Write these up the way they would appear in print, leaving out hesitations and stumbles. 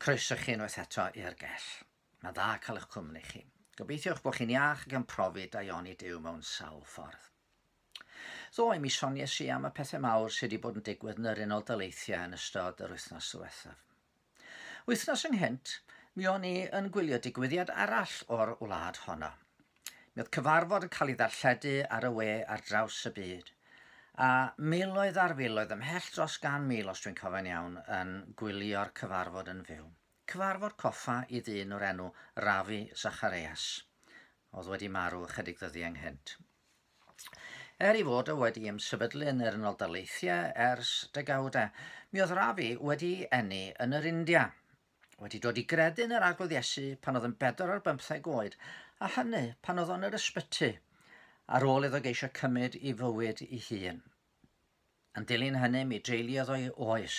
Croeso chi unwaith eto i'r gell. Mae'n dda cael eich cwmni chi. Gobeithio eich bod chi'n iach ac yn profi daioni Duw mewn sawl ffordd. Ddoe mi sonies i am y pethau mawr sydd wedi bod yn digwydd yn yr Unol Daleithiau yn ystod yr wythnos ddiwethaf. Wythnos ynghynt, mi o'n i yn gwylio digwyddiad arall o'r wlad honno. Mi oedd cyfarfod yn cael ei ddarlledu ar y we ar draws y byd, a miloedd ar filoedd, ymhell dros 100,000 os dwi'n cofio'n iawn, yn gwylio'r cyfarfod yn fyw. Cyfarfod coffa i ddyn o'r enw Ravi Zacharias, oedd wedi marw ychydig ddyddiau ynghynt. Er ei fod o wedi ymsefydlu yn yr Unol Daleithiau ers degawdau, mi oedd Ravi wedi eni yn yr India, wedi dod i gredu yn yr Arglwydd Iesu pan oedd yn 24 oed, a hynny pan oedd o'n yr ysbyty, ar ôl iddo geisio cymryd i fywyd ei hun. Yn dilyn hynny, mi dreuliodd o'i oes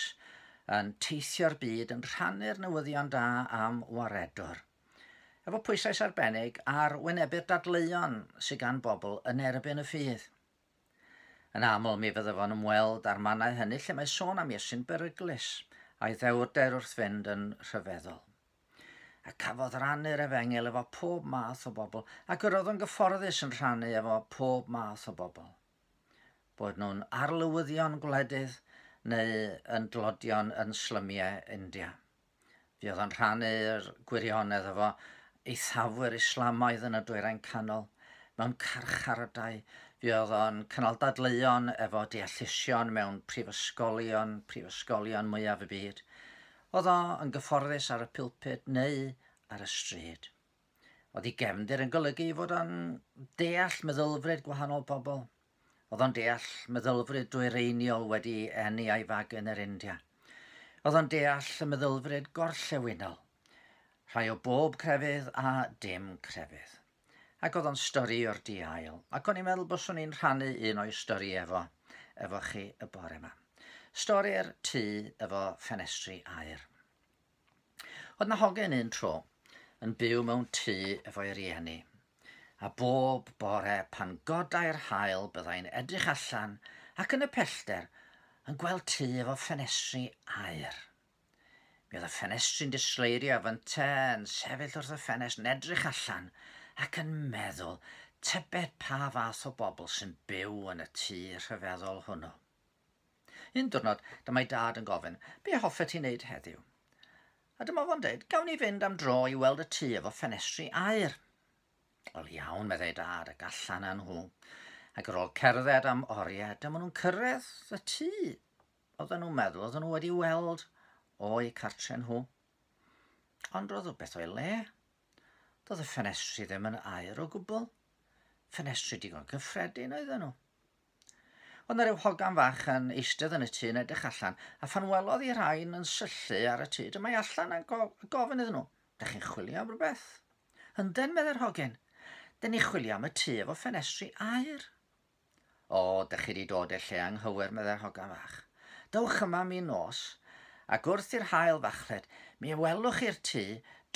yn teithio'r byd yn rhannu'r newyddion da am waredwr, efo pwyslais arbennig ar wynebu'r dadleuon sydd gan bobl yn erbyn y ffydd. Yn aml mi fydde fo'n ymweld â'r mannau hynny lle mae sôn am Iesu'n beryglus a'i ddewrder wrth fynd yn rhyfeddol. A cafodd rannu'r efengyl efo pob math o bobl, ac yr oedd o'n gyfforddus yn rhannu efo pob math o bobl. Bod nhw'n arlywyddion gwledydd neu yn dlodion yn slymiau India. Fuodd o'n rhannu'r gwirionedd efo eithafwyr Islamaidd yn y Dwyrain Canol, mewn carchardai. Fuodd o'n cynnal dadleuon efo deallusion mewn prifysgolion, prifysgolion mwyaf y byd. Oedd o yn gyfforddus ar y pulpit neu ar y stryd. Oedd ei gefndir yn golygu fod o'n deall meddylfryd gwahanol bobl. Oedd o'n deall meddylfryd dwyreiniol wedi eni a'i fagu yn yr India. Oedd o'n deall y meddylfryd gorllewinol, rhai o bob crefydd a dim crefydd. Ac oedd o'n storïwr di-ail, ac o'n i'n meddwl byswn i'n rhannu un o'i stori efo, efo chi y bore yma. Stori'r tŷ efo ffenestri aur. Oedd 'na hogyn un tro yn byw mewn tŷ efo'i rieni, a bob bore pan godai'r haul byddai'n edrych allan ac yn y pellter yn gweld tŷ efo ffenestri aur. Mi oedd y ffenestri'n disgleirio a fynte yn sefyll wrth y ffenest yn edrych allan ac yn meddwl tybed pa fath o bobl sy'n byw yn y tŷ rhyfeddol hwnnw. Un diwrnod, dyma'i dad yn gofyn, be hoffet ti wneud heddiw? A dyma fo'n deud, gawn ni fynd am dro i weld y tŷ efo ffenestri aur. Wel iawn, meddai dad, ac allan â nhw. Ac ar ôl cerdded am oriau, dyma nhw'n cyrraedd y tŷ. Oedden nhw'n meddwl, oedden nhw wedi weld o'u cartre nhw. Ond roedd rhywbeth o'i le. Doedd y ffenestri ddim yn aur o gwbl. Ffenestri digon cyffredin oedden nhw. Oedd 'na ryw hogan fach yn eistedd yn y tŷ yn edrych allan, a phan welodd hi rhain yn syllu ar y tŷ, dyma hi allan a go gofyn iddyn nhw, "Dach chi'n chwilio am rhywbeth?" "Ynden," meddai'r hogyn, "dyn ni chwilio am y tŷ efo ffenestri aur." "O, dych chi wedi dod i'r lle anghywir," meddai'r hogan fach. "Dowch yma am un nos, ac wrth i'r haul fachlud, mi welwch chi'r tŷ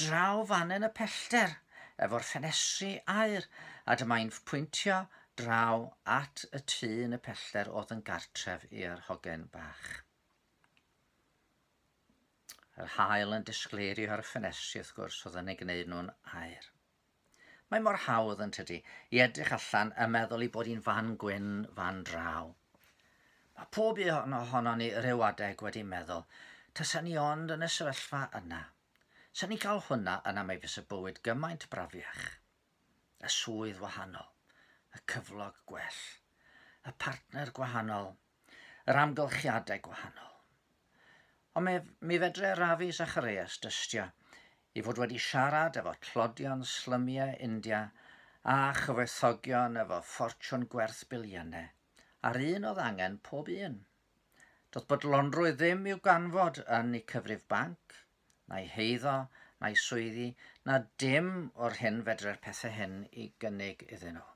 draw fan yn y pellter, efo'r ffenestri aur," a dyma hi'n pwyntio draw at y tŷ yn y pellter oedd yn gartref i'r hogyn bach. Yr haul yn disgleirio ar y ffenestri wrth gwrs oedd yn ei gwneud nhw'n aur. Mae mor hawdd yn tydi i edrych allan a meddwl ei bod hi'n fan gwyn fan draw. Mae pob un ohonon ni ryw adeg wedi meddwl, tasa ni ond yn y sefyllfa yna. Sa ni'n cael hwnna yna mae fysa bywyd gymaint brafiach. Y swydd wahanol, y cyflog gwell, y partner gwahanol, yr amgylchiadau gwahanol. Ond me, mi fedre Ravi Zacharias dystio i fod wedi siarad efo tlodion slymiau India a chyfoethogion efo ffortiwn gwerth biliynau, a'r un oedd angen pob un. Doedd bodlonrwydd ddim i'w ganfod yn eu cyfrif banc, na'i heiddo, na'i swyddi, na dim o'r hyn fedre'r pethau hyn i gynnig iddyn nhw.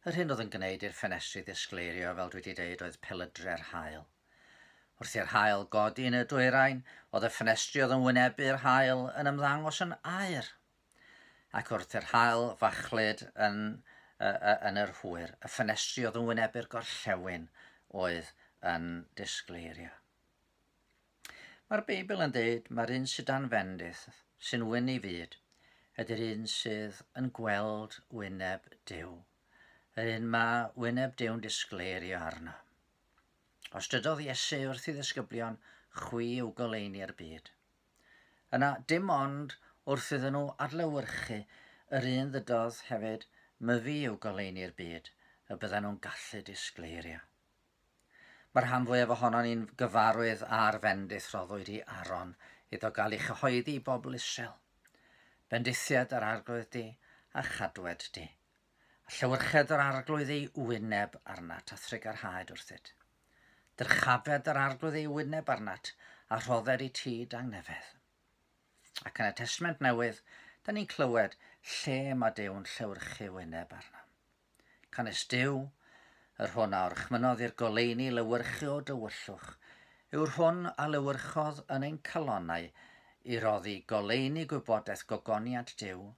Yr hyn oedd yn gwneud i'r ffenestri ddisgleirio, fel dwi wedi deud, oedd pelydre'r haul. Wrth i'r haul godi yn y dwyrain, oedd y ffenestri oedd yn wynebu'r haul yn ymddangos yn aur. Ac wrth i'r haul fachlud yn, uh, yn yr hwyr, y ffenestri oedd yn wynebu'r gorllewin oedd yn disgleirio. Mae'r Beibl yn dweud mae'r un sydd dan fendith, sy'n wyn i fyd, ydy'r un sydd yn gweld wyneb Duw. Yr un mae wyneb Duw'n disgleirio arno. Os dydodd Iesu wrth i ddisgyblion, chwi yw goleuni'r byd. Yna dim ond wrth iddyn nhw adlewyrchu yr un ddydodd hefyd, myfi yw goleuni'r byd, y bydden nhw'n gallu disgleirio. Mae'r rhan fwyaf ohonon ni'n gyfarwydd â'r fendith roddwyd i Aaron iddo gael ei chyhoeddi i bobl Israel. Bendithiad yr arglwydd di a chadwed di. A llewyrched yr arglwydd ei wyneb arnat a thrugarhaed wrthyt. Dyrchafed yr arglwydd ei wyneb arnat a rhodded i ti dangnefedd. Ac yn y Testament Newydd, da ni'n clywed lle mae Duw'n llewyrchu wyneb arno. Canys Duw, yr hwn a orchmynodd i'r goleuni lewyrchu o dywyllwch, yw'r hwn a lewyrchodd yn ein calonnau i roddi goleuni gwybodaeth gogoniant Duw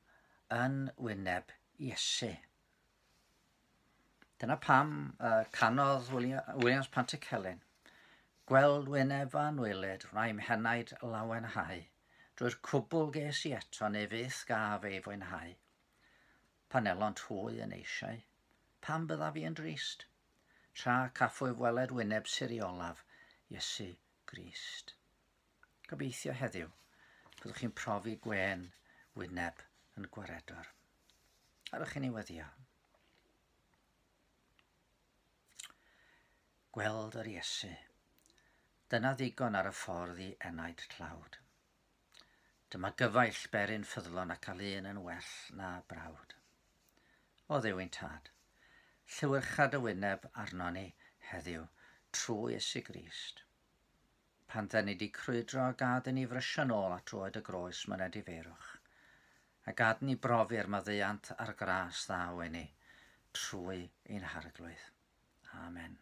yn wyneb Iesu. Dyna pam canodd Williams Pantycelyn, gweld wyneb anwylyd, wna i'm henaid lawenhau, drwy'r cwbl ges i eto neu fyth gaf ei fwynhau. Pan elont hwy yn eisiau, pam byddaf fi yn drist? Tra caffwyf weled wyneb siriolaf Iesu Grist. Gobeithio heddiw, byddwch chi'n profi gwên wyneb yn gwaredwr. Arwch chi ni weddio. Gweld yr Iesu. Dyna ddigon ar y ffordd i enaid tlawd. Dyma gyfaill beryn ffyddlon ac alun yn well na brawd. O Dduw ein tad, llewyrchad y wyneb arno ni heddiw trwy Iesu Grist. Pan dden ni wedi crwydro a gad i ni frysio nôl at droed y groes mewn edifeirwch, a gad ni brofi'r maddeuant a'r gras ddaw i ni trwy ein harglwydd. Amen.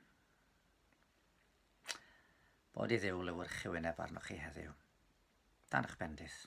Bod i Dduw lewyrchu wyneb arnoch chi heddiw. Dan eich bendith.